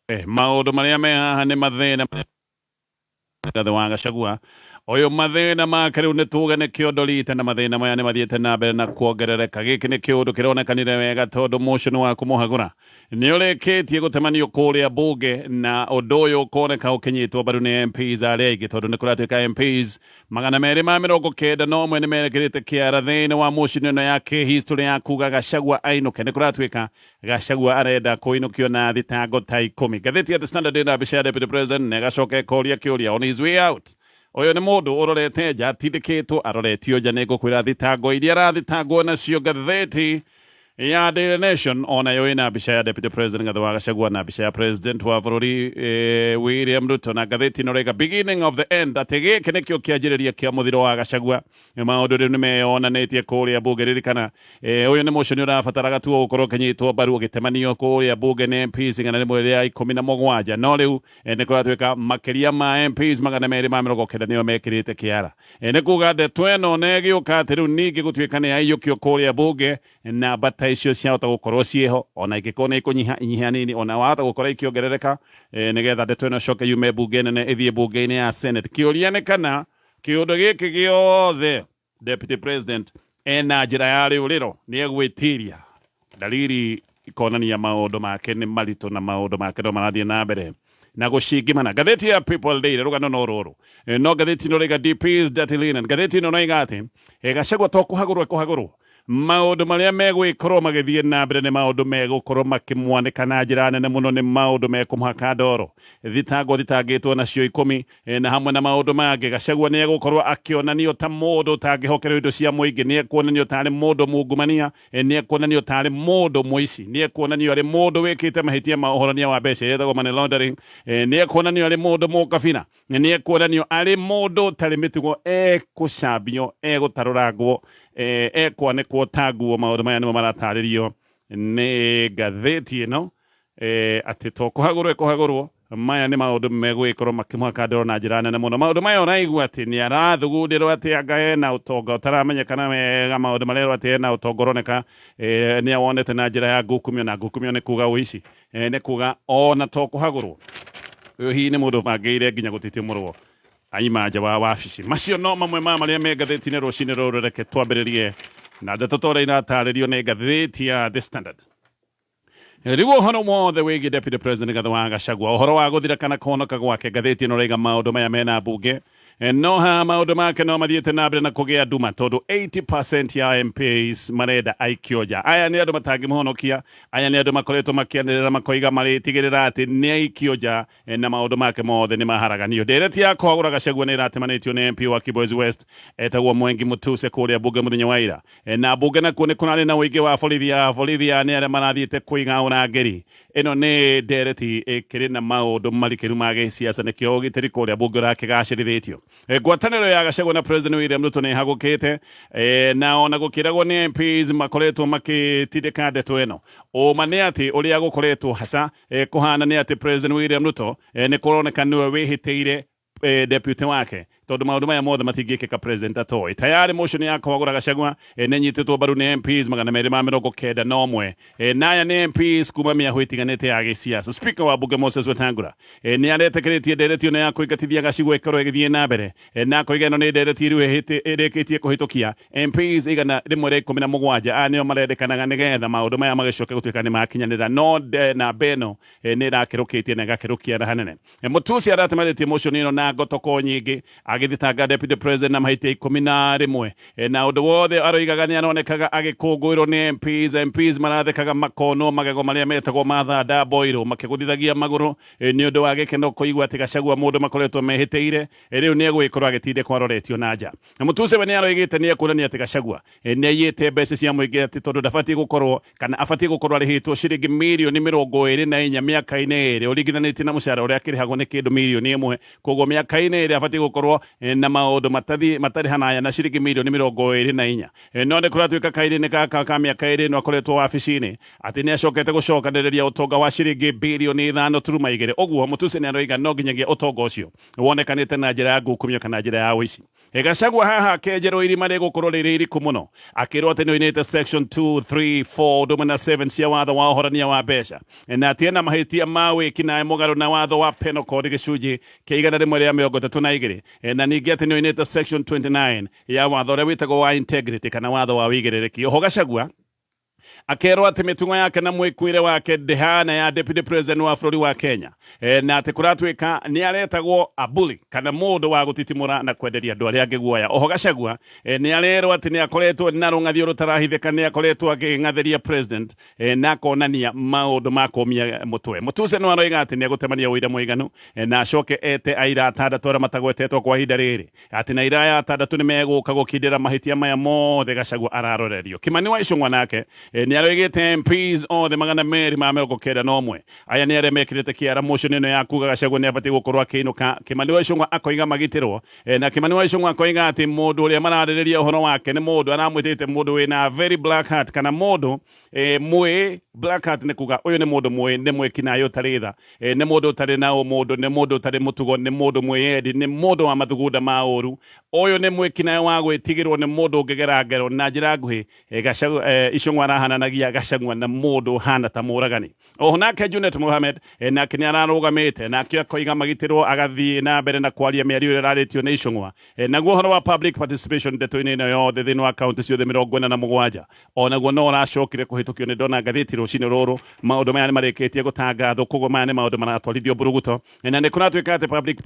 Maũndũ marĩa me haha nĩ mathĩna Rigathĩ wa Gachagua ũyũ mathĩna make rĩu nĩ tuge nĩ kĩondo rita na mathĩna maya nĩ mathiĩte na mbere na kuongerereka. Gĩkĩ nĩ kĩũndũ kĩronekanire wega tondũ motion wa kũmũhagũra nĩ ũrĩkĩtie gũtemanio kũrĩa bunge na ũndũ ũyũ ũkoneka ũkĩnyitwo mbaru nĩ MPs arĩa aingĩ tondũ nĩ kũratuĩka MPs 291 nĩ merekĩrĩte kĩara thĩinĩ wa motion ĩno ya kĩhistory ya kuga Gachagua ainũke. Nĩ kũratuĩka Gachagua arenda kũinũkio na thitango ta 10. Ngathĩti ya The Standard ĩna mbica ya Deputy President na ĩgacoka ĩkoria kĩũria on his way out. Ũyũ nĩ mũndũ ũrorete nja atindĩkĩtwo aroretio nja. Nĩngũkwĩra thitango iria arathitangwo nacio. Ngathĩti ya Daily Nation onayo ĩna mbica ya Deputy President Rigathi wa Gachagua na mbica ya President wa bũrũri William Ruto, na ngathĩti ĩno ĩrauga beginning of the end, atĩ gĩkĩ nĩkĩo kĩanjĩrĩria kĩa mũthiro wa Gachagua. Maũndũ rĩu nĩ meyonanĩtie kũrĩa mbunge. Ririkana ũyũ nĩ motion ũrabataraga tu gũkorwo ũkĩnyitwo mbaru ũgĩtemanio kũrĩa mbunge nĩ MPs 117, no rĩu nĩ kũratuĩka makĩria ma MPs 290 nĩo mekĩrĩte kĩara. Nĩ kuga ndeto ĩno nĩ ĩgĩũka atĩ rĩu ningĩ gũtuĩka nĩ yaiyũkio kũrĩa mbunge, namba ta icio ciahota gũkorwo ciĩho ona ingĩkorwo nĩ ikũnyiha inyiha hanini, ona wahota gũkorwo ikĩongerereka, nĩgetha ndeto ĩno ĩcoke yume mbunge nene ĩthiĩ mbunge-inĩ ya Senate. Kĩũria nĩ kana kĩũndũ gĩkĩ gĩothe Deputy President ena njĩra ya rĩũrĩro nĩ egwĩtiria. Dalili ikonania maũndũ make nĩ maritũ na maũndũ make no marathiĩ na mbere na gũcingimana. Ngathĩti ya People Daily rũgano no rũrũ, no ngathĩti ĩno rĩga DP's dirty linen. Ngathĩti ĩno noiga atĩ Gachagua to kũhagũrwo ekũhagũrwo, maũndũ marĩa megwĩkorwo magĩthiĩ na mbere nĩ maũndũ megũkorwo makĩmwanĩka na njĩra nene mũno, nĩ maũndũ mekũmũhaka ndoro. Thitango thitangĩtwo nacio 10 na hamwe na maũndũ mangĩ. Gachagua nĩ egũkorwo akĩonanio ta mũndũ ũtangĩhokerwo indo cia mũingĩ, nĩ ekuonanio tarĩ mũndũ mungumania, nĩ ekuonanio tarĩ mũndũ mũici, nĩ ekuonanio arĩ mũndũ wĩkĩte mahĩtia ma ũhorania wa mbeca ĩrĩa ĩtagwo money laundering, nĩ ekuonanio arĩ mũndũ mũkabira, nĩ ekuonanio arĩ mũndũ ũtarĩ mĩtugo, ekũcambio, egũtarũrangwo, ekwanĩkwo ta nguo. Maũndũ maya nĩmo maratarĩrio nĩ ngathĩti ĩno, atĩ to kũhagũrwo ĩkũhagũrwo, maya nĩ maũndũ megũgĩkorwo makĩmũhaka ndoro na njĩra nene mũno. Maũndũ maya ũraigua atĩ nĩ arathugundĩrwo atĩ anga ena ũtonga ũtaramenyekana wega, maũndũ marerwo atĩ ena ũtonga ũroneka nĩ awonete na njĩra ya ngukumio, na ngukumio nĩ kuga ũici, nĩ kuga ona to kũhagũrwo, ũyũ hihi nĩ mũndũ ũbangĩire nginya gũtitimũrwo aima nja wa wabici. Macio no mamwe ma marĩa me ngathĩti-inĩ rũcinĩ rũrũ. Reke twambĩrĩrie na ndeto ta ũrĩa iratarĩrio nĩ ngathĩti ya The Standard. Rĩu ũhoro wothe wĩgiĩ Deputy President Rigathĩ wa Gachagua, ũhoro wa gũthira kana kũhonoka gwake, ngathĩti ĩno ĩraiga maũndũ maya mena mbunge. No haha maũndũ make no mathiĩte na mbere na kũgĩa nduma tondũ 80% ya MPs marenda aikio nja. Aya nĩ andũ matangĩmũhonokia, aya nĩ andũ makoretwo makĩanĩrĩra makoiga marĩtigĩrĩra atĩ nĩ aikio nja na maũndũ make mothe nĩ maharaganio. Ndereti ya kũhagũra Gachagua nĩ ĩratemanĩtio nĩ MP wa Kibwezi West etagwo Mwengi Mutuse kũrĩa mbunge mũthenya wa ira. Na mbunge nakuo nĩ kũrarĩ na ũingĩ wa borithi ya borithi ya nĩ arĩa marathiĩte kũiga ũrangĩri. Ĩno nĩ ndereti ĩkĩrĩ na maũndũ marikĩru ma gĩsiasa, nĩkĩo ũgitĩri kũrĩa mbunge ũrakĩgacĩrithĩtio. Ngwatanĩro ya Gachagua na President William Ruto nĩ ĩhagũkĩte, na ona gũkĩragwo nĩ MPs makoretwo makĩtindĩka ndeto ĩno. Ũma nĩ atĩ ũrĩa gũkoretwo hasa kũhana nĩ atĩ President William Ruto nĩ kũroneka nĩwe wĩhĩtĩire deputy wake, tondũ maũndũ maya mothe matingĩkĩka president atoĩ. Tayari motion ya kũhagũra Gachagua nĩ ĩnyitĩtwo mbaru nĩ MPs 291, na aya nĩ MPs kuma mĩahũ ĩtiganĩte ya gĩsiasa. Speaker wa bunge Moses Wetangula nĩ aretĩkĩrĩtie ndereti ĩno ya kũingatithia Gachagua ĩkorwo ĩgĩthiĩ na mbere, na akoiga ĩno nĩ ndereti rĩu ĩrĩkĩtie kũhĩtũkia MPs 117. Aya nĩo marendekanaga nĩgetha maũndũ maya magĩcoke gũtuĩka nĩ makinyanĩra, no namba ĩno nĩ ĩrakĩrũkĩtie na ĩgakĩrũkia na hanene. Mũtusi aratemanĩtie motion ĩno na ngotoko nyingĩ agĩthitanga Deputy President na mahĩtia 11, na ũndũ wothe aroigaga nĩ aronekaga agĩkũngũĩrwo nĩ MPs. MPs marathekaga makonwo magego marĩa metagwo ma thanda boirũ, makĩgũthithagia magũrũ nĩ ũndũ wa gĩkeno kũigua atĩ Gachagua, mũndũ makoretwo mehĩtĩire, rĩu nĩ egũgĩkorwo agĩtindĩkwo aroretio na nja. Mũtuse we nĩ aroigĩte nĩ ekuonania atĩ Gachagua nĩ aiyĩte mbeca cia mũingĩ, atĩ tondũ ndabatiĩ gũkorwo kana abatiĩ gũkorwo arĩhĩtwo ciringi mirioni 24 mĩaka-inĩ 2 ũringithanĩtie na mũcara ũrĩa akĩrĩhagwo nĩ kĩndũ mirioni 1. Koguo mĩaka-inĩ 2 abatiĩ gũkorwo na maũndũ matarĩ hanaya na ciringi mirioni 24. No nĩ kũratuĩka kairĩ-inĩ gaka ka mĩaka 2 ĩno akoretwo wabici-inĩ atĩ nĩ acokete gũcokanĩrĩria ũtonga wa ciringi birioni 5.2. Ũguo Mũtuse nĩ aroiga no nginyagia ũtonga ũcio wonekanĩte na njĩra ya ngukumio kana njĩra ya ũici. Gachagua haha akenjerwo irima rĩgũkorwo rĩrĩ iriku mũno, akĩrwo atĩ nĩoinĩte section 2 3 4 ũndũ ũmwe na 7 cia watho wa ũhorania wa mbeca, na atĩ ena mahĩtia ma wĩkinaĩ mũgarũ na watho wa Penal Code gĩcunjĩ kĩa 132, na ningĩ atĩ nĩoinĩte section 29 ya watho ũrĩa wĩtagwo wa integrity kana watho wa wĩigĩrĩrĩki. Oho Gachagua akerwo atĩ mĩtugo yake na mwĩkuĩre wake ndĩhana ya deputy president wa bũrũri wa Kenya, na atĩ kũratuĩka nĩ aretagwo a bully kana mũndũ wa gũtitimũra na kwenderia andũ arĩa angĩ guoya. Oho Gachagua nĩ arerwo atĩ nĩ akoretwo na rũng'athio rũtarahithĩka, nĩ akoretwo akĩng'athĩria president, na akonania maũndũ ma kũmia mũtwe. Mutuse no aroiga atĩ nĩ egũtemania ũira mũiganu, na acoke ete aira atandatũ arĩa matagwetetwo kwa ihinda rĩrĩ, atĩ na aira aya atandatũ nĩ megũka gũkindĩra mahĩtia maya mothe Gachagua ararorerio. Kimani wa Ichung'wa nake nĩ aroigĩte MPs othe 291 aya nĩ arĩa mekĩrĩte kĩara motion ĩno ya kuga Gachagua nĩ abatiĩ gũkorwo akĩinũka. Kimani wa Ichung'wa akoiga magitĩrwo, na Kimani wa Ichung'wa akoiga atĩ mũndũ ũrĩa mararĩrĩria ũhoro wake nĩ mũndũ aramwĩtĩte mũndũ wĩna very black heart, kana mũndũ mwĩ black heart, nĩ kuga ũyũ nĩ mũndũ mwĩ nĩ mwĩkinaĩ ũtarĩ tha, nĩ mũndũ ũtarĩ na ũmũndũ, nĩ mũndũ ũtarĩ mũtugo, nĩ mũndũ mwĩyendi, nĩ mũndũ wa mathugunda ma ũru. Ũyũ nĩ mwĩkinaĩ wa gwĩtigĩrwo, nĩ mũndũ ũngĩgera ngero. Na njĩra nguhĩ, Ichung'wa arahananagia Gachagua na mũndũ ũhana ta mũragani. Oho nake Junet Mohamed, nake nĩ ararũgamĩte, nake akoiga magitĩrwo, agathiĩ na mbere na kwaria mĩario ĩrĩa ĩrarĩtio nĩ Ichung'wa. Naguo ũhoro wa public participation ndeto-inĩ ĩno yothe thĩinĩ wa kaunti ciothe 47 onaguo no ũracokire kũhĩtũkio. Nĩ ndona ngathĩti rũcinĩ rũrũ, maũndũ maya nĩ marĩkĩtie gũtangathwo, koguo maya nĩ maũndũ maratwarithio mburuguto, na nĩ kũratuĩka atĩ public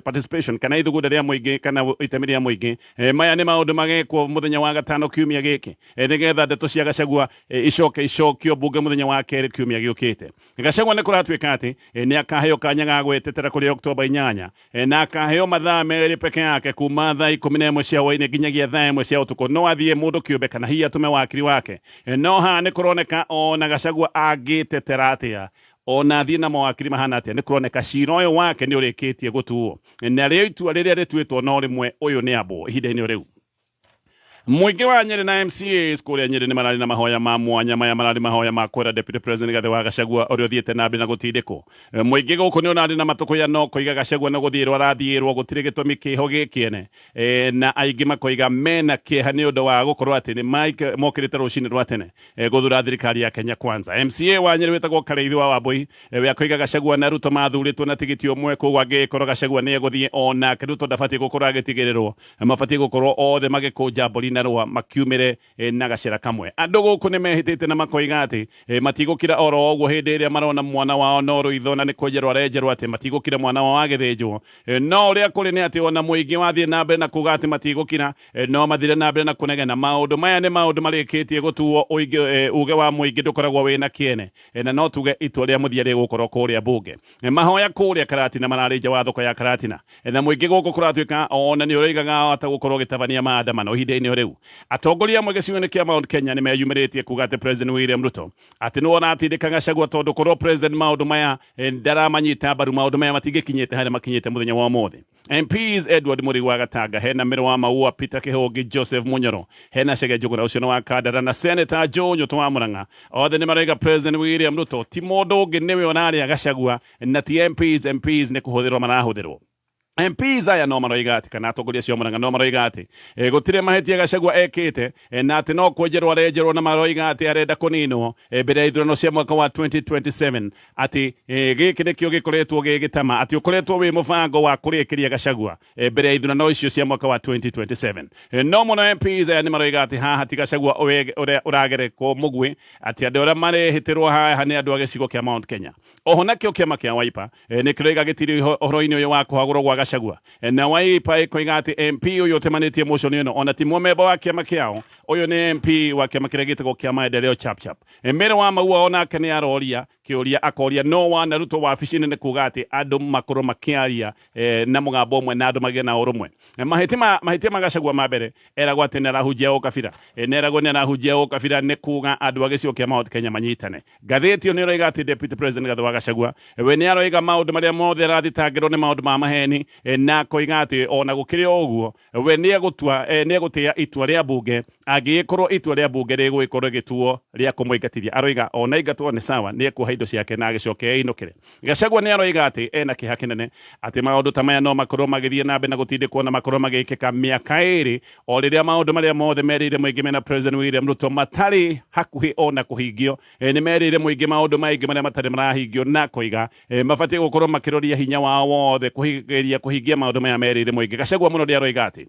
participation kana ithugunda rĩa mũingĩ kana itemi rĩa mũingĩ, maya nĩ maũndũ magekwo mũthenya wa gatano kiumia gĩkĩ, nĩgetha ndeto cia Gachagua icoke icokio mbunge mũthenya wa kerĩ kiumia gĩũkĩte. Gachagua nĩ kũratuĩka atĩ nĩ akaheo kanya ga gwĩtetera kũrĩ Oktoba 8, na akaheo mathaa 2 peke yake kuma thaa 11 cia hwainĩ nginyagia thaa 1 cia ũtukũ. No athiĩ mũndũ kĩũmbe kana hihi atũme wakiri wake, no haha nĩ kũroneka ona Gachagua angĩtetera atĩa, ona athiĩ na mawakiri mahana atĩa, nĩ kũroneka cira ũyũ wake nĩ ũrĩkĩtie gũtuo, narĩo itua rĩrĩa rĩtuĩtwo no rĩmwe, ũyũ nĩ ambwo ihinda-inĩ rĩu. Mũingĩ wa Nyĩrĩ na MCAs kũrĩa Nyĩrĩ nĩ mararĩ na mahoya ma mwanya. Maya mararĩ mahoya ma kwĩra Deputy President Rigathĩ wa Gachagua ũrĩa ũthiĩte na mbere na gũtindĩkwo. Mũingĩ gũkũ nĩ ũrarĩ na matũkũya no koiga Gachagua no gũthiĩrwo arathiĩrwo, gũtirĩ gĩtũmi kĩho gĩkĩene, na aingĩ makoiga mena kĩeha nĩ ũndũ wa gũkorwo atĩ nĩ mokĩrĩte rũcinĩ rwa tene gũthura thirikari ya Kenya Kwanza. MCA wa Nyĩrĩ wĩtagwo Karĩithi wa Wambui we akoiga Gachagua na Ruto mathurĩtwo na tigiti ũmwe, koguo angĩgĩkorwo Gachagua nĩ egũthiĩ, onake Ruto ndabatiĩ gũkorwo agĩtigĩrĩrwo, mabatiĩ gũkorwo othe magĩkũnja mbũri na rũa makiumĩre na gacĩra kamwe. Andũ gũkũ nĩ mehĩtĩte na makoiga atĩ matigũkira oro ũguo hĩndĩ ĩrĩa marona mwana wao no rũitho na nĩ kwenjerwo arenjerwo, atĩ matigũkira mwana wao agĩthĩnjwo. No ũrĩa kũrĩ nĩ atĩ ona mũingĩ wathiĩ na mbere na kuga atĩ matigũkira, no mathire na mbere na kũnegena. Maũndũ maya nĩ maũndũ marĩkĩtie gũtuo uge wa mũingĩ ndũkoragwo wĩna kĩene, na no tuge itua rĩa mũthia rĩgũkorwo kũrĩa mbunge. Mahoya kũrĩa Karatina mararĩ nja wa thoko ya Karatina, na mũingĩ gũkũ kũratuĩka ona nĩ ũroigaga ata gũkorwo ũgĩtabania maandamano ihinda-inĩ rĩu. Atongoria amwe gĩcigo-inĩ kĩa Mount Kenya nĩ meyumĩrĩtie kuga atĩ President William Ruto atĩ nĩwe ũratindĩka Gachagua, tondũ korwo president maũndũ maya ndaramanyita mbaru, maũndũ maya matingĩkinyĩte harĩa makinyĩte mũthenya wa ũmũthĩ. MPs Edward Mũrigu wa Gatanga, hena Mĩrũ wa Maua, Peter Kĩhũngi, Joseph Munyoro, hena Chege Njũgũna ũcio nĩ wa Kandara, na Senator Joe Nyũtũ wa Murang'a, othe nĩ maroiga President William Ruto ti mũndũ ũngĩ, nĩwe ũrarĩa Gachagua na ti MPs. MPs nĩ kũhũthĩrwo marahũthĩrwo. MPs aya no maroiga atĩ, kana atongoria acio a Murang'a no maroiga atĩ gũtirĩ mahĩtia Gachagua ekĩte, na atĩ no kwenjerwo arenjerwo, na maroiga atĩ arenda kũninwo mbere ya ithurano cia mwaka wa 2027, atĩ gĩkĩ nĩkĩo gĩkoretwo gĩ gĩtama, atĩ ũkoretwo wĩ mũbango wa kũrĩkĩria Gachagua mbere ya ithurano icio cia mwaka wa 2027. No mũno MPs aya nĩ maroiga atĩ haha ti Gachagua ũrĩa ũragerekwo mũguĩ, atĩ andũ arĩa marehĩtĩrwo haha nĩ andũ a gĩcigo kĩa Mount Kenya. Oho nakĩo kĩama kĩa Wiper nĩ kĩroiga gĩtirĩ ũhoro-inĩ ũyũ wa kũhagũrwo gwa Gachagua, na Wiper ĩkoiga atĩ MP ũyũ ũtemanĩtie motion ĩno ona ti mũmemba wa kĩama kĩao, ũyũ nĩ MP wa kĩama kĩrĩa gĩtagwo kĩa Maendeleo Chapchap. Mary wa Maua onake nĩ aroria kĩũria, akoria no wana Ruto wabici nene kuga atĩ andũ makorwo makĩaria na mũgambo ũmwe na andũ magĩe na ũrũmwe. Mahĩtia ma Gachagua ma mbere, eragwo atĩ nĩ arahunjia ũkabira, nĩ eragwo nĩ arahunjia ũkabira, nĩ kuga andũ a gĩcigo kĩa Mount Kenya manyitane. Ngathĩti ĩyo nĩ ĩroiga atĩ Deputy President Rigathĩ wa Gachagua we nĩ aroiga maũndũ marĩa mothe arathitangĩrwo nĩ maũndũ ma maheni, na akoiga atĩ ona gũkĩrĩ o ũguo we nĩ egũtua, nĩ egũtĩĩa itua rĩa mbunge angĩgĩkorwo itua rĩa mbunge rĩgũgĩkorwo rĩgĩtuo rĩa kũmũingatithia. Aroiga ona aingatwo nĩ sawa, nĩ ekuoha indo ciake na agĩcoke einũkĩre. Gachagua nĩ aroiga atĩ ena kĩeha kĩnene atĩ maũndũ ta maya no makorwo magĩthiĩ na mbere na gũtindĩkwo na makorwo magĩkĩka mĩaka ĩrĩ o rĩrĩa maũndũ marĩa mothe merĩire mũingĩ mena President William Ruto matarĩ hakuhĩ ona kũhingio. Nĩ merĩire mũingĩ maũndũ maingĩ marĩa matarĩ marahingio na akoiga mabatiĩ gũkorwo makĩroria hinya wao wothe kũgeria kũhingia maũndũ maya merĩire mũingĩ. Gachagua mũno nĩ aroiga atĩ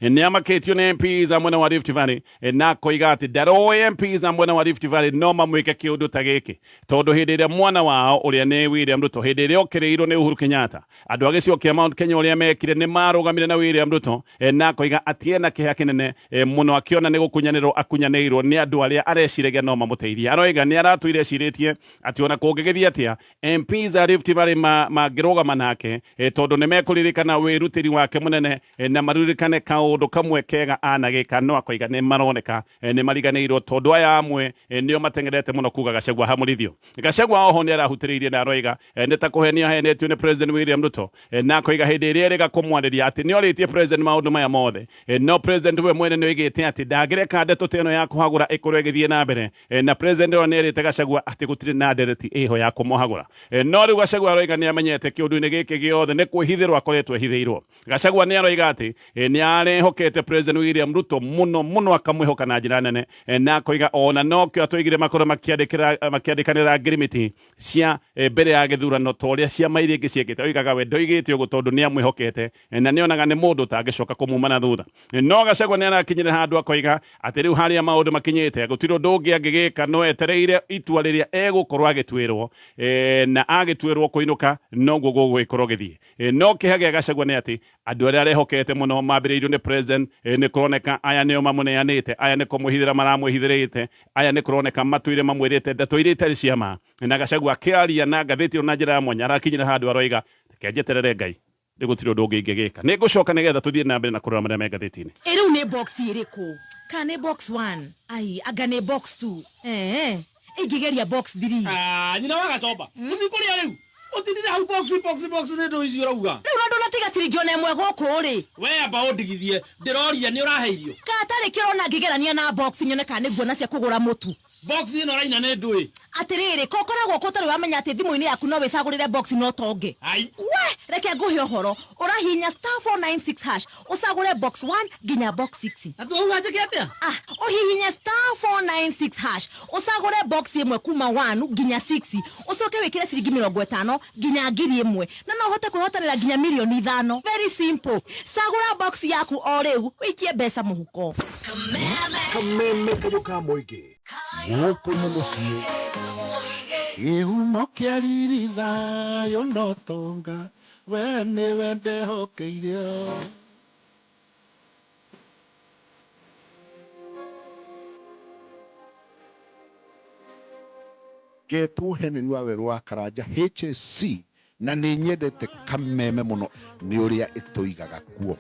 nĩ amakĩtio nĩ MPs a mwena wa Rift Valley na akoiga atĩ ndaroĩ MPs a mwena wa Rift Valley no mamwĩke kĩũndũ ta gĩkĩ tondũ hĩndĩ ĩrĩa mwana wao ũrĩa nĩ William Ruto hĩndĩ ĩrĩa okĩrĩirwo nĩ Uhuru Kenyatta andũ a gĩcigo kĩa Mount Kenya ũrĩa mekire nĩ marũgamire na William Ruto na akoiga atĩ ena kĩeha kĩnene mũno akĩona nĩ gũkunyanĩrwo akunyanĩirwo nĩ andũ arĩa areciragia no mamũteithie. Aroiga nĩ aratũire ecirĩtie atĩ ona kũngĩgĩthiĩ atĩa MPs a Rift Valley mangĩrũgama nake tondũ nĩ mekũririkana wĩrutĩri wake mũnene na maririkane kaũndũ kamwe kega anagĩka no akoiga nĩ maroneka nĩ mariganĩirwo tondũ aya amwe nĩo mateng'erete mũno kuga Gachagua hamũrithio. Gachagua oho nĩ arahutĩrĩirie na aroiga nĩ ta kũhenio ahenetio nĩ President William Ruto na akoiga hĩndĩ ĩrĩa erĩga kũmwarĩria atĩ nĩ orĩtie President maũndũ maya mothe no President we mwene nĩ oigĩte atĩ ndangĩreka ndeto ta ĩno ya kũhagũra ĩkorwo ĩgĩthiĩ na mbere na President ũrĩa nĩerĩte Gachagua atĩ gũtirĩ na ndereti ĩho ya kũmũhagũra. No rĩu Gachagua aroiga nĩamenyete kĩũndũ-inĩ gĩkĩ gĩothe nĩ kwĩhithĩrwo akoretwo ehithĩirwo. Gachagua nĩaroiga atĩ nĩarehokete President William Ruto mũno mũno akamwĩhoka na njĩra nene na akoiga ona nokĩo atũigire makorwo makĩandĩkanĩra ngirimiti cia mbere ya gĩthurano ta ũrĩa ciama iria ingĩ ciekĩte. Oigaga we ndoigĩte ũguo tondũ nĩamwĩhokete na nĩonaga nĩ mũndũ ũtangĩcoka kũmuma na thutha. No Gachagua nĩarakinyire handũ akoiga atĩ rĩu harĩa maũndũ makinyĩte gũtirĩ ũndũ ũngĩ angĩgĩka no etereire itua rĩrĩa egũkorwo agĩtuĩrwo na agĩtuĩrwo kũinũka noguo gũgũgĩkorwo gĩthiĩ. No kĩeha gĩa Gachagua nĩ atĩ andũ arĩa arehokete mũno mambĩrĩirio nĩ president nĩ kũroneka aya nĩo mamũneanĩte, aya nĩ kũmwĩhithĩra maramwĩhithĩrĩte, aya nĩ kũroneka matũire mamwĩrĩte ndeto iria itarĩ cia ma. Na Gachagua akĩaria na ngathĩti ĩno na njĩra ya mwanya arakinyire handũ aroiga reke njeterere Ngai. Rĩu gũtirĩ ũndũ ũngĩ ingĩgĩka. Nĩ ngũcoka nĩgetha tũthiĩ na mbere na kũrora marĩa me ngathĩti-inĩ. Ĩ rĩu nĩ box ĩrĩkũ? Kana nĩ box one? Ai, anga nĩ box two? Eeh, ingĩgeria box three. Ah, nyina wa gacomba tũthiĩ kũrĩa rĩu ũtindire hau box box box nĩ ndũ icio ũrauga. Rĩu na ndũnatiga ciringi ona ĩmwe gũkũ rĩ. We amba ũndigithie ndĩroria nĩ ũrahe irio. Kana tarĩ kĩo ũrona ngĩgerania na box nyone kana nĩ nguona cia kũgũra mũtu. Box ĩno ũraina nĩ ndũĩ. Atĩrĩrĩ, ko ũkoragwo kũ ũtarĩ wamenya atĩ thimũ-inĩ yaku no wĩcagũrĩre box na ũtonge? Ai. We! Reke ngũhe ũhoro. Ũrahihinya *496# ũcagũre box one nginya box six. Na twauga njĩke atĩa? Ah, ũhihinye *496# ũcagũre box ĩmwe kuma one nginya six, ũcoke wĩkĩre ciringi 50 nginya 1000 na no ũhote kwĩhotanĩra nginya mirioni 5. Very simple. Cagũra box yaku o rĩu ũikie mbeca mũhuko. Kameme kayũ ka mũingĩ. Gũkũ nĩ mũciĩ kĩhumo kĩa riri thayũ na ũtonga we nĩwe ndehokeire. Ngetwo Henry Wawerũ wa Karanja HSC na nĩ nyendete Kameme mũno nĩ ũrĩa ĩtũigaga kuo.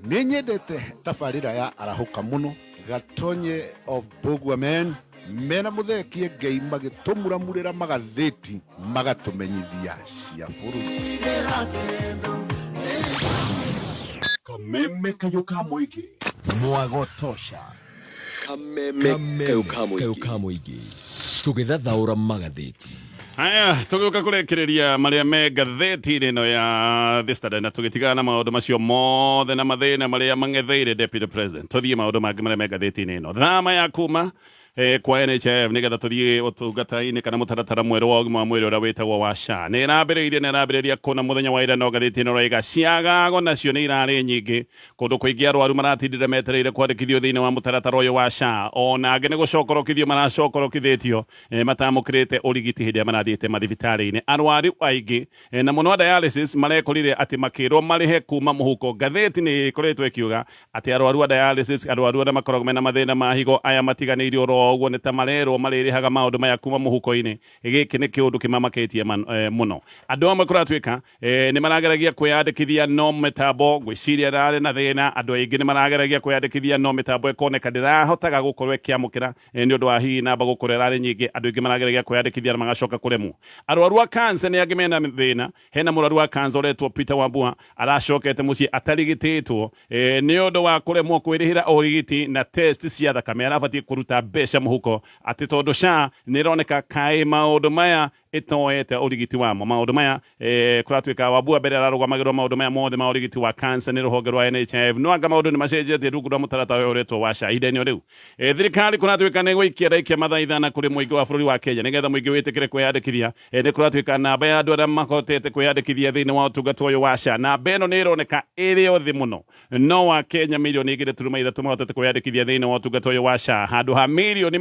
Nĩ nyendete tabarĩra ya Arahũka mũno, Gatonye of Mbũgua Men mena Mũthee Kĩengei magĩtũmuramurĩra magathĩti magatũmenyithia cia bũrũri. Kameme kayũ ka mũingĩ. Mwago tosha. Kameme kayũ ka mũingĩ tũgĩthathaũra magathĩti. Haya, tũgĩũka kũrekereria marĩa me ngathĩti-inĩ ĩno ya The Standard na tũgĩtigana na maũndũ macio mothe na mathĩna marĩa mang'etheire Deputy President. Tũthiĩ maũndũ mangĩ marĩa me ngathĩti-inĩ ĩno. Thama ya kuma kwa NHIF nĩgetha tũthiĩ ũtungata-inĩ kana mũtaratara mwerũ wa ũgima wa mwĩrĩ ũrĩa wĩtagwo wa SHA. Nĩ ĩrambĩrĩirie na ĩrambĩrĩria kũna mũthenya wa ira no ngathĩti ĩno ĩroiga ciagago nacio nĩ irarĩ nyingĩ. Kũndũ kũingĩ arwaru maratindire metereire kwandĩkithio thĩinĩ wa mũtaratara ũyũ wa SHA. Ona angĩ nĩ gũcokorokithio maracokorokithĩtio matamũkĩrĩte ũrigiti hĩndĩ ĩrĩa marathiĩte mathibitarĩ-inĩ. Arwaru aingĩ na mũno a dialysis marekorire atĩ makĩrwo marĩhe kuma mũhuko. Ngathĩti nĩ ĩkoretwo ĩkiuga atĩ arwaru a dialysis, arwaru arĩa makoragwo mena mathĩna ma higo, aya matiganĩirio oro ũguo nĩ ta marerwo marĩrĩhaga maũndũ maya kuma mũhuko-inĩ. Gĩkĩ nĩ kĩũndũ kĩmamakĩtie mũno. Andũ amwe kũratuĩka nĩ marageragia kwĩyandĩkithia no mĩtambo ngwĩciria ĩrarĩ na thĩna. Andũ aingĩ nĩ marageragia kwĩyandĩkithia no mĩtambo ĩkoneka ndĩrahotaga gũkorwo ĩkĩamũkĩra nĩ ũndũ wa hihi namba gũkorwo ĩrarĩ nyingĩ. Andũ aingĩ marageragia kwĩyandĩkithia na magacoka kũremwo. Arwaru a cancer nĩ angĩ mena thĩna. Hena mũrwaru wa cancer ũretwo Peter Wambua aracokete mũciĩ atarigitĩtwo nĩ ũndũ wa kũremwo kwĩrĩhĩra ũrigiti na test cia thakame. Arabatiĩ kũruta mbeca mbeca mũhuko atĩ tondũ SHA nĩ ĩroneka kaĩ maũndũ maya ĩtoete ũrigiti wamo maũndũ maya kũratuĩka Wambua mbere ararũgamagĩrwo maũndũ maya mothe ma ũrigiti wa cancer nĩ rũhonge rwa NHIF no anga maũndũ nĩ macenjetie rungu rwa mũtaratara ũyũ ũretwo wa SHA ihinda-inĩ o rĩu. Thirikari kũratuĩka nĩ gũikia raikia mathaithana kũrĩ mũingĩ wa bũrũri wa Kenya nĩgetha mũingĩ wĩtĩkĩre kwĩyandĩkithia. Nĩ kũratuĩka namba ya andũ arĩa mahotete kwĩyandĩkithia thĩinĩ wa ũtungata ũyũ wa SHA namba ĩno nĩ ĩroneka ĩrĩ o thĩ mũno no wa Kenya 2.3 milioni mahotete kwĩyandĩkithia thĩinĩ wa ũtungata ũyũ wa SHA handũ ha 38 milioni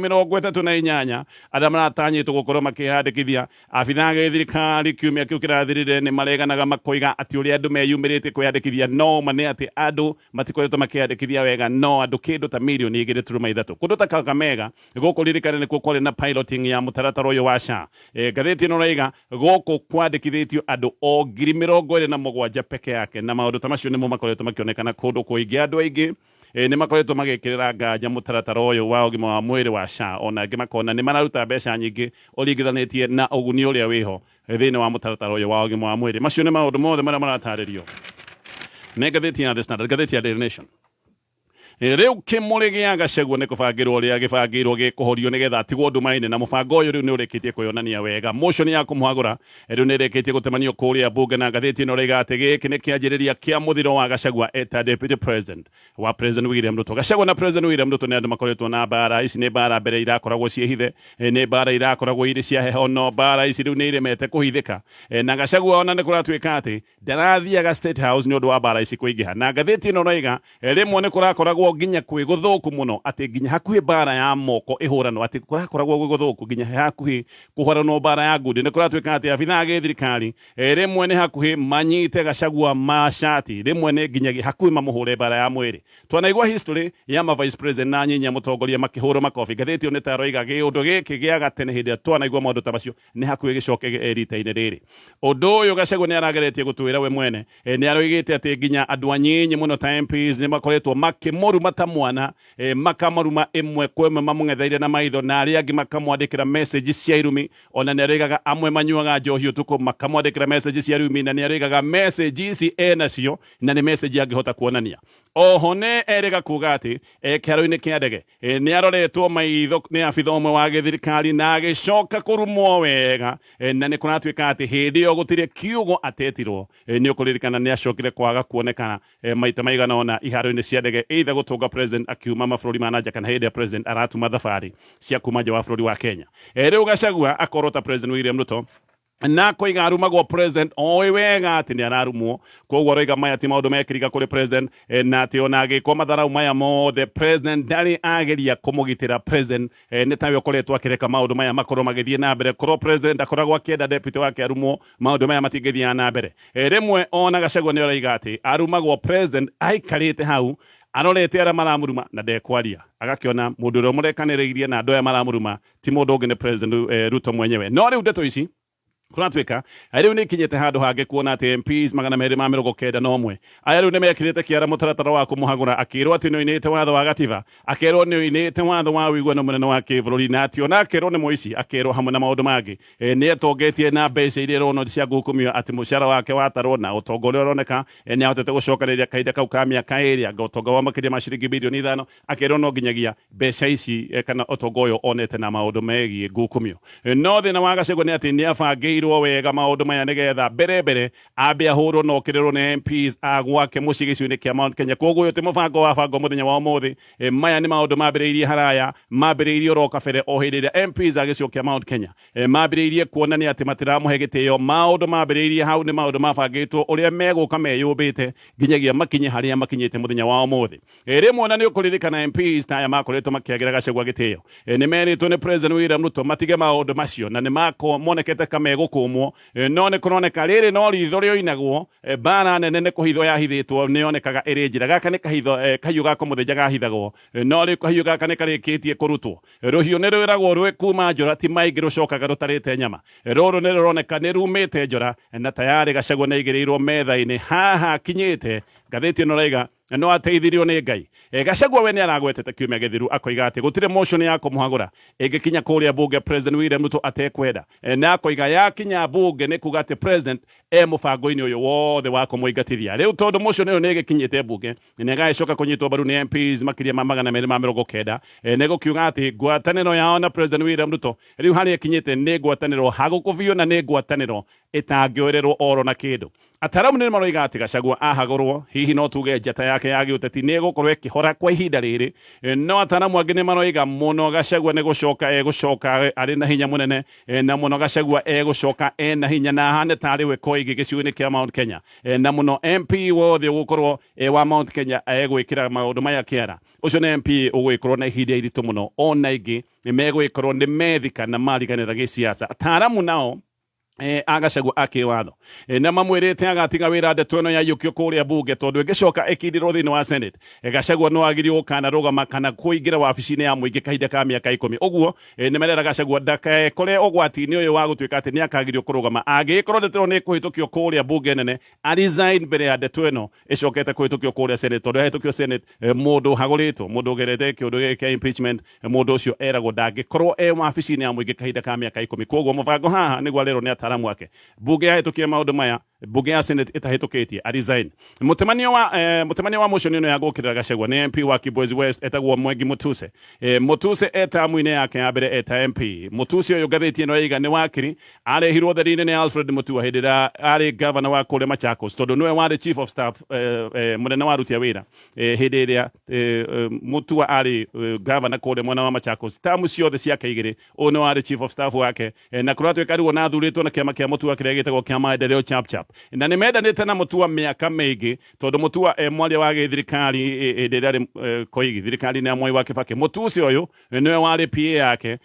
arĩa maratanyĩtwo gũkorwo makĩyandĩkithia. Abithaa gĩthirikari kiumia kĩu kĩrathirire nĩ mareganaga makoiga atĩ ũrĩa andũ meyumĩrĩtie kwĩyandĩkithia no ma nĩ atĩ andũ matikoretwo makĩyandĩkithia wega no andũ kĩndũ ta 2.3 milioni kũndũ ta Kakamega gũkũ ririkane nĩkuo kwarĩ na piloting ya mũtaratara ũyũ wa SHA. Ngathĩti ĩno ĩraiga gũkũ kwandĩkithĩtio andũ o 27,000 peke yake na maũndũ ta macio nĩmo makoretwo makĩonekana kũndũ kũingĩ. Andũ aingĩ nĩ makoretwo magĩkĩrĩra nganja mũtaratara ũyũ wa ũgima wa mwĩrĩ wa SHA ona angĩ makona nĩ mararuta mbeca nyingĩ ũringithanĩtie na ũguni ũrĩa wĩho thĩinĩ wa mũtaratara ũyũ wa ũgima wa mwĩrĩ. Macio nĩ maũndũ mothe marĩa maratarĩrio nĩ ngathĩti ya The Standard. Ngathĩti ya Daily Nation, rĩu kĩmũrĩ gĩa Gachagua nĩ kũbangĩrwo ũrĩa gĩbangĩirwo gĩkũhorio nĩgetha atigwo nduma-inĩ na mũbango ũyũ rĩu nĩ ũrĩkĩtie kwĩyonania wega. Motion ya kũmũhagũra rĩu nĩ ĩrĩkĩtie gũtemanio kũrĩa bunge na ngathĩti ĩno ĩroiga atĩ gĩkĩ nĩ kĩanjĩrĩria kĩa mũthiro wa Gachagua eta deputy president wa President William Ruto. Gachagua na President William Ruto nĩ andũ makoretwo na mbara. Ici nĩ mbara mbere irakoragwo ciĩ hithe, nĩ mbara irakoragwo irĩ cia heho no mbara ici rĩu nĩ iremete kũhithĩka. Na Gachagua ona nĩ kũratuĩka atĩ ndarathiaga State House nĩ ũndũ wa mbara ici kũingĩha na ngathĩti ĩno ĩroiga rĩmwe nĩ kũrakoragwo nginya kwĩ gũthũku mũno atĩ nginya hakuhĩ mbara ya moko ĩhũranwo atĩ kũrakoragwo gwĩ gũthũku nginya hakuhĩ kũhũranwo mbara ya ngundi. Nĩ kũratuĩka atĩ abithaa gĩthirikari rĩmwe nĩ hakuhĩ manyite Gachagua macati rĩmwe nĩ nginyagia hakuhĩ mamũhũre mbara ya mwĩrĩ. Twanaigua history ya ma vice president na nyinya mũtongoria makĩhũrwo makobi. Ngathĩti ĩyo nĩ ta ĩroiga gĩũndũ gĩkĩ gĩa gatene hĩndĩ ĩrĩa twanaigua maũndũ ta macio nĩ hakuhĩ gĩcoke rita-inĩ rĩrĩ. Ũndũ ũyũ Gachagua nĩ arageretie gũtwĩra we mwene. Nĩ aroigĩte atĩ nginya andũ anyinyi mũno ta MPs nĩ makoretwo makĩmũruma ta mwana, makamũruma ĩmwe kwa ĩmwe mamũng'etheire na maitho na arĩa angĩ makamwandĩkĩra message cia irumi. Ona nĩ aroigaga amwe manyuaga njohi ũtukũ makamwandĩkĩra message cia irumi na nĩ aroigaga message ici enacio na nĩ message angĩhota kuonania. Oho nĩ erĩga kuga atĩ kĩharo-inĩ kĩa ndege nĩ aroretwo maitho nĩ abitha ũmwe wa gĩthirikari na agĩcoka kũrumwo wega, na nĩ kũratuĩka atĩ hĩndĩ ĩyo gũtirĩ kiugo atetirwo. Nĩ ũkũririkana nĩ acokire kwaga kuonekana maita maigana ũna iharo-inĩ cia ndege either gũtũnga president akiuma mabũrũri ma nanja kana hĩndĩ ĩrĩa president aratuma thabarĩ cia kuma nja wa bũrũri wa Kenya. Rĩu Gachagua akorwo ta President William Ruto na koiga arumagwo president oĩ wega atĩ nĩ ararumwo koguo aroiga maya ti maũndũ mekĩriga kũrĩ president, na atĩ ona agĩkwo matharau maya mothe president ndarĩ ageria kũmũgitĩra. President nĩ tawe ũkoretwo akĩreka maũndũ maya makorwo magĩthiĩ na mbere. Korwo president akoragwo akĩenda deputy wake arumwo maũndũ maya matingĩthiaga na mbere. Rĩmwe ona Gachagua nĩ aroiga atĩ arumagwo president aikarĩte hau arorete arĩa maramũruma na ndekwaria agakĩona mũndũ ũrĩa ũmũrekanĩrĩirie na andũ aya maramũruma ti mũndũ ũngĩ nĩ President Ruto mwenyewe. No rĩu ndeto ici kũratuĩka rĩu nĩ ikinyĩte handũ hangĩ kuona atĩ MPs 291 aya rĩu nĩ mekĩrĩte kĩara mũtaratara wa kũmũhagũra akĩrwo atĩ nĩ oinĩte watho wa gatiba akerwo nĩ oinĩte watho wa ũiguano mũnene wa kĩbũrũri na atĩ ona akerwo nĩ mũici akerwo hamwe na maũndũ mangĩ. Nĩ etongetie na mbeca iria ironwo cia ngukumio atĩ mũcara wake watarwo na ũtonga ũrĩa ũroneka nĩ ahotete gũcokanĩrĩria kahinda kau ka mĩaka 2 anga ũtonga wa makĩria ma ciringi 5 bilioni akerwo no nginyagia mbeca ici kana ũtonga ũyũ onete na maũndũ megiĩ ngukumio. No thĩna wa Gachagua nĩ atĩ nĩ abangĩirwo wega maũndũ maya nĩgetha mbere mbere ambe ahũrwo na okĩrĩrwo nĩ MPs a gwake mũciĩ gĩcigo-inĩ kĩa Mount Kenya. Koguo ũyũ ti mũbango wa bangwo mũthenya wa ũmũthĩ. Maya nĩ maũndũ mambĩrĩirie haraya mambĩrĩirie oro kabere o hĩndĩ ĩrĩa MPs a gĩcigo kĩa Mount Kenya mambĩrĩirie kuonania atĩ matiramũhe gĩtĩo. Maũndũ mambĩrĩirie hau nĩ maũndũ mabangĩtwo ũrĩa megũka meyũmbĩte nginyagia makinye harĩa makinyĩte mũthenya wa ũmũthĩ. Rĩmwe na nĩ ũkũririkana MPs ta aya makoretwo makĩagĩra Gachagua gĩtĩo, nĩ merĩtwo nĩ President William Ruto matige maũndũ macio na nĩ mako monekete ka megũkũmwo. No nĩ kũroneka rĩrĩ no ritho rĩoinagwo, mbara nene nĩ kũhithwo yahithĩtwo nĩ yonekaga ĩrĩ njĩra. Gaka nĩ kahitho kahiũ ga kũmũthĩnja gahithagwo, no rĩu kahiũ gaka nĩ karĩkĩtie kũrutwo. Rũhiũ nĩ rwĩragwo rwĩ kuma njora ti maingĩ rũcokaga rũtarĩte nyama. Rũrũ nĩ rũroneka nĩ rumĩte njora na tayarĩ Gachagua nĩ aigĩrĩirwo metha-inĩ haha akinyĩte. Ngathĩti ĩno raiga No ateithirio nĩ Ngai. Gachagua we nĩ aragwetete kiumia gĩthiru akoiga atĩ gũtirĩ motion ya kũmũhagũra ĩngĩkinya kũrĩa bunge President William Ruto atekwenda, na akoiga yakinya bunge nĩ kuga atĩ President e mũbango-inĩ ũyũ wothe wa kũmũingatithia. Rĩu tondũ motion ĩyo nĩ ĩgĩkinyĩte bunge na ĩgagĩcoka kũnyitwo mbaru nĩ MPs makĩria ma 290, nĩ gũkiuga atĩ ngwatanĩro yao na President William Ruto rĩu harĩa ĩkinyĩte nĩ ngwatanĩro hagũkũ biũ na nĩ ngwatanĩro ĩtangĩoererwo oro na kĩndũ. Ataramu nĩ maroiga atĩ Gachagua ahagũrwo hihi no tuge njata yake ya gĩũteti nĩ ĩgũkorwo ĩkĩhora kwa ihinda rĩrĩ, no ataramu angĩ nĩ maroiga mũno Gachagua nĩ gũcoka egũcoka arĩ na hinya mũnene, na mũno Gachagua egũcoka ena hinya na ahane tarĩ we Koigi gĩcigo-inĩ kĩa Mount Kenya, na mũno MP wothe ũgũkorwo wa Mount Kenya egwĩkĩra maũndũ maya kĩara, ũcio nĩ MP ũgũgĩkorwo na ihinda iritũ mũno, ona ingĩ megũgĩkorwo nĩ methika na mariganĩra gĩsiasa. Ataramu nao agacagua akĩwatho na mamwĩrĩte agatiga wĩra ndeto ĩno yaiyũkio kũrĩa bunge tondũ ĩngĩcoka ĩkindĩrwo thĩinĩ wa Senate, Gachagua no agirio gũkanarũgama kana kũingĩra wabici-inĩ ya mũingĩ kahinda ka mĩaka 10. Ũguo nĩ merera Gachagua ndakekore ũgwati-inĩ ũyũ wa gũtuĩka atĩ nĩ akagirio kũrũgama angĩgĩkorwo ndeto ĩno nĩ ĩkũhĩtũkio kũrĩa bunge nene, a resign mbere ya ndeto ĩno ĩcokete kũhĩtũkio kũrĩa Senate, tondũ yahĩtũkio Senate, mũndũ ũhagũrĩtwo, mũndũ ũgerete kĩũndũ gĩkĩ kĩa impeachment, mũndũ ũcio eragwo ndangĩkorwo e wabici-inĩ ya mũingĩ kahinda ka mĩaka 10. Koguo mũbango haha nĩguo arerwo nĩ ataramu ake, bunge yahĩtũkia maũndũ maya, bunge ya Senate ĩtahĩtũkĩtie, a resign. Mũtemanio wa motion ĩno ya gũkĩrĩra Gachagua nĩ MP wa Kibwezi West etagwo Mwengi Mutuse. Mutuse etamu-inĩ yake ya mbere eta MP. Mutuse ũyũ ngathĩti ĩno yaiga nĩ wakiri, arehirwo theri-inĩ nĩ Alfred Mutua hĩndĩ ĩrĩa arĩ governor wa kũrĩa Machakos, tondũ nĩwe warĩ chief of staff, mũnene wa aruti a wĩra hĩndĩ ĩrĩa Mutua arĩ governor kũrĩa mwena wa Machakos. Tamu ciothe ciake igĩrĩ ũyũ nĩ warĩ chief of staff wake, na kũratuĩka rĩu ona athurĩtwo na kĩama kĩa Mutua kĩrĩa gĩtagwo kĩa Maendeleo Chap Chap, na nĩ mendanĩte na Mutua mĩaka mĩingĩ tondũ Mutua e mwaria wa gĩthirikari hĩndĩ ĩrĩa arĩ Koigi thirikari-inĩ ya Mwai wa Kibaki. Mutuse ũyũ nĩwe warĩ PA yake,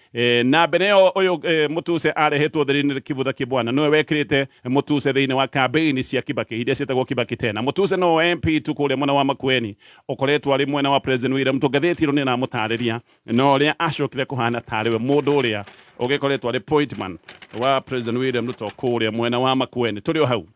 na mbere ĩyo ũyũ Mutuse arehetwo theri-inĩ Kivutha Kibwana nĩwe wekĩrĩte Mutuse thĩinĩ wa campaign cia Kibaki iria ciĩtagwo Kibaki tena. Mutuse no MP tu kũrĩa mwena wa Makueni ũkoretwo arĩ mwena wa President William Ruto. Ngathĩti ĩno nĩ ĩramũtarĩria na ũrĩa acokire kũhana tarĩ we mũndũ ũrĩa ũgĩkoretwo arĩ point man wa President William Ruto kũrĩa mwena wa Makueni. Tũrĩ o hau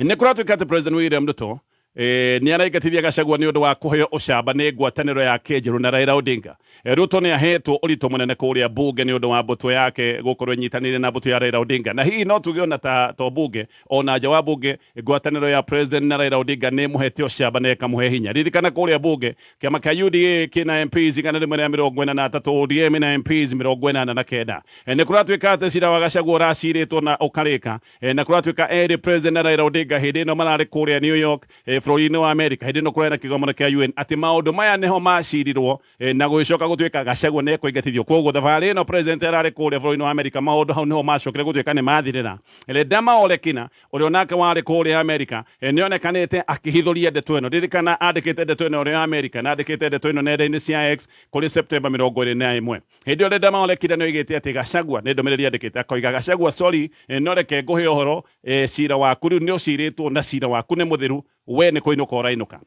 nĩ kũratuĩka atĩ President William Ruto nĩ araingatithia Gachagua nĩ ũndũ wa kũheo ũcamba nĩ ngwatanĩro yake njerũ na Raila Odinga. Ruto nĩ ahetwo ũritũ mũnene kũrĩa bunge nĩ ũndũ wa mbũtũ yake gũkorwo ĩnyitanĩire na mbũtũ ya Raila Odinga, na hihi no tuge ona ta to bunge ona nja wa bunge ngwatanĩro ya President na Raila Odinga nĩ ĩmũhete ũcamba na ĩkamũhe hinya. Ririkana kũrĩa bunge kĩama kĩa UDA kĩna MPs 143, ODM ĩna MPs 89. Nĩ kũratuĩka atĩ cira wa Gachagua ũracirĩtwo na ũkarĩka, na kũratuĩka erĩ President na Raila Odinga hĩndĩ ĩno mararĩ kũrĩa New York, bũrũri-inĩ wa America, hĩndĩ ĩno kũrarĩ na kĩgomano kĩa UN, atĩ maũndũ maya nĩho macirirwo, na gũgĩcoka gũtuĩka Gachagua nĩ ekũingatithio. Koguo thabarĩ ĩno President ararĩ kũrĩa bũrũri-inĩ wa America, maũndũ hau nĩho macokire gũtuĩka nĩ mathirĩra. Ledama Olekina ũrĩa onake warĩ kũrĩa America nĩ onekanĩte akĩhithũria ndeto ĩno. Ririkana andĩkĩte ndeto ĩno ũrĩa America na andĩkĩte ndeto ĩno nenda-inĩ cia X kũrĩ September 21. Hĩndĩ ĩyo Ledama Olekina nĩ oigĩte atĩ Gachagua, nĩ ndũmĩrĩri andĩkĩte akoiga, Gachagua sorry, no reke ngũhe ũhoro, cira waku rĩu nĩ ũcirĩtwo na cira waku nĩ mũthiru, we nĩ kũinũka ũrainũka.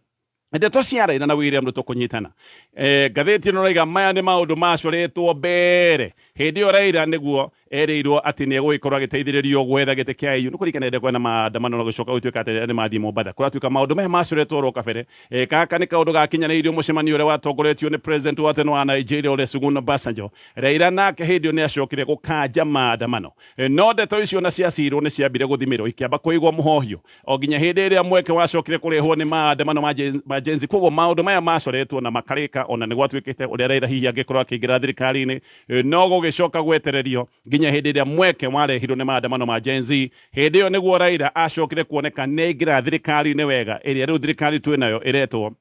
Ndeto cia Raila na William Ruto kũnyitana. Ngathĩti ĩno ĩrauga maya nĩ maũndũ macoretwo mbere. Hĩndĩ ĩyo Raila nĩguo erĩirwo atĩ nĩ egũgĩkorwo agĩteithĩrĩrio gwetha gĩtĩ kĩa AU. Nĩ kũririkana hĩndĩ ĩrĩa kwĩna maandamano na gũcoka gũtuĩka atĩ nĩ mathiĩ Mombatha. Kũratuĩka maũndũ maya macoretwo oro kabere. Gaka nĩ kaũndũ gakinyanĩirio mũcemanio ũrĩa watongoretio nĩ president wa tene wa Nigeria Olusegun Obasanjo. Raila nake hĩndĩ ĩyo nĩ acokire gũkanja maandamano. No ndeto icio na ciacirwo nĩ ciambire gũthimĩrwo ikĩamba kũigwo mũhohio o nginya hĩndĩ ĩrĩa mweke wacokire kũrehwo nĩ maandamano ma Gen Z. Koguo maũndũ maya macoretwo na makarĩka ona nĩ gwatuĩkĩte ũrĩa Raila hihi angĩkorwo akĩingĩra thirikari-inĩ, no gũgĩcoka gwetererio nginya hĩndĩ ĩrĩa mweke warehirwo nĩ maandamano ma Gen Z. Hĩndĩ ĩyo nĩguo Raila acokire kuoneka nĩ aingĩra thirikari-inĩ wega, ĩrĩa rĩu thirikari twĩ nayo ĩretwo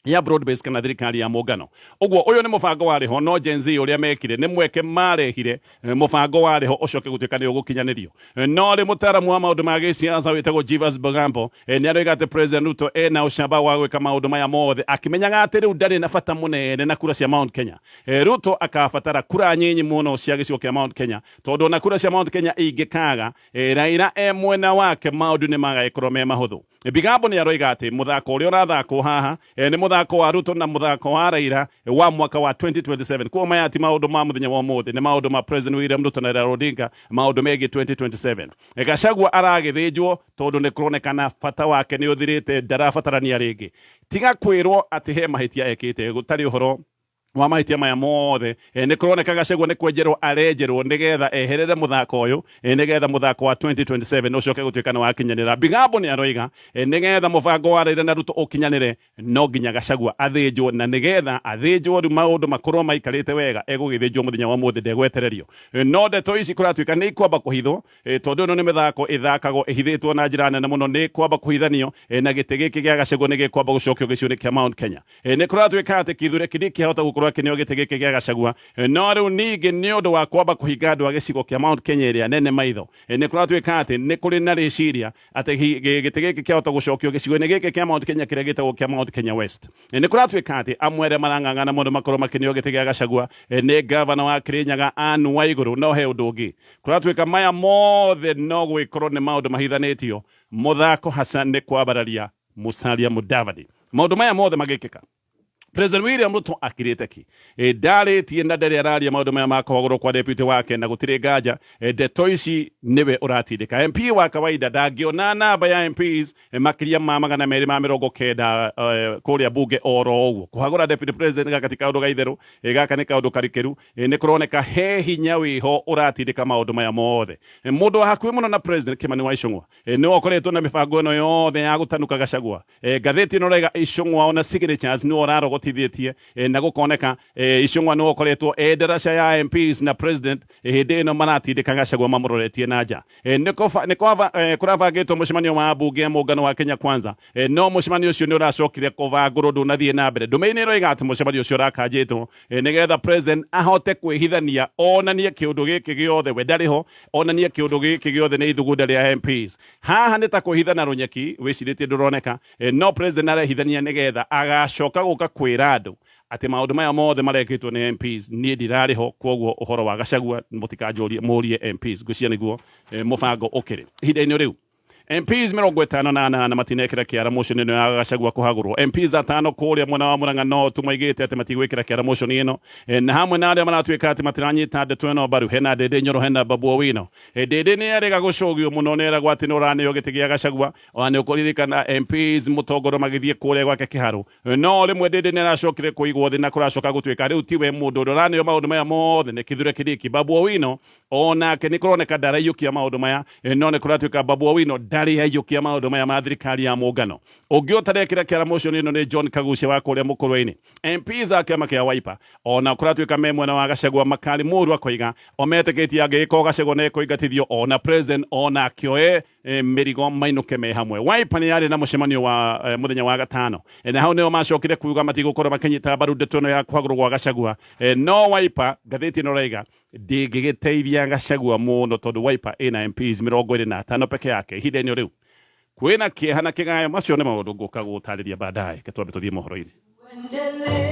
ya broad base kana thirikari ya mũngano. Ũguo ũyũ nĩ mũbango warĩ ho, no Gen Z ũrĩa mekire nĩ mweke marehire, mũbango warĩ ho ũcoke gũtuĩka nĩ ũgũkinyanĩrio. No rĩ mũtaaramu wa maũndũ ma gĩsiasa wĩtagwo Jivas Bogambo nĩ aroiga atĩ President Ruto ena ũcamba wa gwĩka maũndũ maya mothe akĩmenyaga atĩ rĩu ndarĩ na bata mũnene na kura cia Mount Kenya. Ruto akabatara kura nyinyi mũno cia gĩcigo kĩa Mount Kenya, tondũ ona kura cia Mount Kenya ingĩkaga, Raila e mwena wake maũndũ nĩ magagĩkorwo me mahũthũ. Bigambo nĩ aroiga atĩ mũthako ũrĩa ũrathakwo haha nĩ mũthako wa Ruto na mũthako wa Raila wa mwaka wa 2027. Kuo maya ti maũndũ ma mũthenya wa ũmũthĩ, nĩ maũndũ ma President William Ruto na Raila Odinga, maũndũ megiĩ 2027. Gachagua aragĩthĩnjwo tondũ nĩ kũronekana bata wake nĩ ũthirĩte, ndarabatarania rĩngĩ. Tiga kwĩrwo atĩ he mahĩtia ekĩte, gũtarĩ ũhoro wa mahĩtia maya mothe. Nĩ kũroneka Gachagua nĩ kwenjerwo arenjerwo nĩgetha eherere mũthako ũyũ, nĩgetha mũthako wa 2027 ũcoke gũtuĩka nĩ wakinyanĩra. Bigambo nĩ aroiga nĩgetha mũbango wa Raila na Ruto ũkinyanĩre no nginya Gachagua athĩnjwo, na nĩgetha athĩnjwo rĩu maũndũ makorwo maikarĩte wega egũgĩthĩnjwo mũthenya wa ũmũthĩ, ndegwetererio. No ndeto ici kũratuĩka nĩ ikwamba kũhithwo, tondũ ĩno nĩ mĩthako ĩthakagwo ĩhithĩtwo na njĩra nene mũno, nĩ kwamba kũhithanio, na gĩtĩ gĩkĩ gĩa Gachagua nĩ gĩkwamba gũcokio gĩcigo-inĩ kĩa Mount Kenya. Nĩ kũratuĩka atĩ Kithure Kindiki ahota gũkorwo akĩneo gĩtĩ gĩkĩ gĩa Gachagua, no rĩu ningĩ nĩ ũndũ wa kwamba kũhinga andũ a gĩcigo kĩa Mount Kenya ĩrĩa nene maitho, nĩ kũratuĩka atĩ nĩ kũrĩ na rĩciria atĩ gĩtĩ gĩkĩ kĩahota gũcokio gĩcigo-inĩ gĩkĩ kĩa Mount Kenya kĩrĩa gĩtagwo kĩa Mount Kenya West. Nĩ kũratuĩka atĩ amwe arĩa marang'ang'ana mũno makorwo makĩneo gĩtĩ gĩa Gachagua nĩ ngavana wa Kirinyaga Anne Waigũrũ. No he ũndũ ũngĩ kũratuĩka maya mothe no gũgĩkorwo nĩ maũndũ mahithanĩtio, mũthako haca nĩ kwambararia Musalia Mudavadi. Maũndũ maya mothe magĩkĩka, President William Ruto akirĩte ki, ndarĩtie na ndarĩ araria maũndũ maya ma kũhagũrwo kwa deputy wake, na gũtirĩ nganja ndeto ici nĩwe ũratindĩka. MP wa kawaida ndangĩona namba ya MPs makĩria ma 290 kũrĩa bunge oro ũguo. Kũhagũra deputy president gaka ti kaũndũ ga itherũ, gaka nĩ kaũndũ karikĩru. Nĩ kũroneka he hinya wĩho ũratindĩka maũndũ maya mothe. Mũndũ wa hakuhĩ mũno na President Kimani wa Ichung'wa nĩwe ũkoretwo na mĩbango ĩno yothe ya gũtanuka Gachagua. Ngathĩti ĩno ĩraiga Ichung'wa ona signatures nĩwe ũrarogotithĩtie, na gũkoneka Ichung'wa nĩwe ũkoretwo e ndaraca ya MPs na president hĩndĩ ĩno maratindĩka Gachagua mamũroretie na nja. Nĩ kũrabangĩtwo mũcemanio wa ambunge a mũngano wa Kenya Kwanza, no mũcemanio ũcio nĩ ũracokire kũbangũrwo, ndũnathiĩ na mbere. Ndũmĩrĩri ĩroiga atĩ mũcemanio ũcio ũrakanjĩtwo nĩgetha president ahote kwĩhithania, onanie kĩũndũ gĩkĩ gĩothe we ndarĩ ho, onanie kĩũndũ gĩkĩ gĩothe nĩ ithugunda rĩa MPs. Haha nĩ ta kwĩhitha na rũnyeki wĩcirĩtie ndũroneka, no president arehithania nĩgetha agacoka gũka kwĩra andũ atĩ maũndũ maya mothe marekĩtwo nĩ MPs, niĩ ndirarĩ ho, kwoguo ũhoro wa Gachagua mũtikanjũrie, mũrie MPs. Ngwĩciria nĩguo mũbango ũkĩrĩ ihinda-inĩ rĩu. MPs 58 matinekĩra kĩara motion ĩno ya Gachagua kũhagũrwo. MPs atano kũrĩa mwena wa Murang'a no tu maigĩte atĩ matigwĩkĩra kĩara motion ĩno, na hamwe na arĩa maratuĩka atĩ matiranyita ndeto ĩno mbaru hena Ndindi Nyoro, hena Babu Owino. Ndindi nĩ erĩga gũcũgio mũno, nĩ eragwo atĩ nĩ ũraneo gĩtĩ gĩa Gachagua. Ona nĩ ũkũririkana MPs mũtongoro magĩthiĩ kũrĩa gwake kĩharũ, no rĩmwe Ndindi nĩ aracokire kũigwo thĩ na kũracoka gũtuĩka rĩu tiwe mũndũ ũrĩa ũraneo maũndũ maya mothe nĩ Kithure Kindiki. Babu Owino onake nĩ kũroneka ndaraiyũkia maũndũ maya, no nĩ kũratuĩka Babu Owino ndarĩ aiyũkia maũndũ maya ma thirikari ya mũngano. Ũngĩ ũtarekĩra kĩara motion ĩno nĩ John Kagucia wa kũrĩa Mũkũrwe-inĩ. MPs a kĩama kĩa Wiper ona kũratuĩka me mwena wa Gachagua makali mũru akoiga o metĩkĩtie angĩgĩkorwo Gachagua nĩ ekũingatithio ona president ona akĩoe mĩrigo mainũke me hamwe. Wiper nĩ yarĩ na mũcemanio wa mũthenya wa gatano, na hau nĩho macokire kuga matigũkorwo makĩnyita mbaru ndeto ĩno ya kũhagũrwo gwa Gachagua. No Wiper ngathĩti ĩno ĩraiga ndĩngĩgĩteithia Gachagua mũno tondũ Wiper ĩna MPs 25 peke yake ihinda-inĩ rĩu. Kwĩna kĩeha na kĩgayo, macio nĩ maũndũ ngũka gũtarĩria baadaye. Reke twambe tũthiĩ mohoro-inĩ.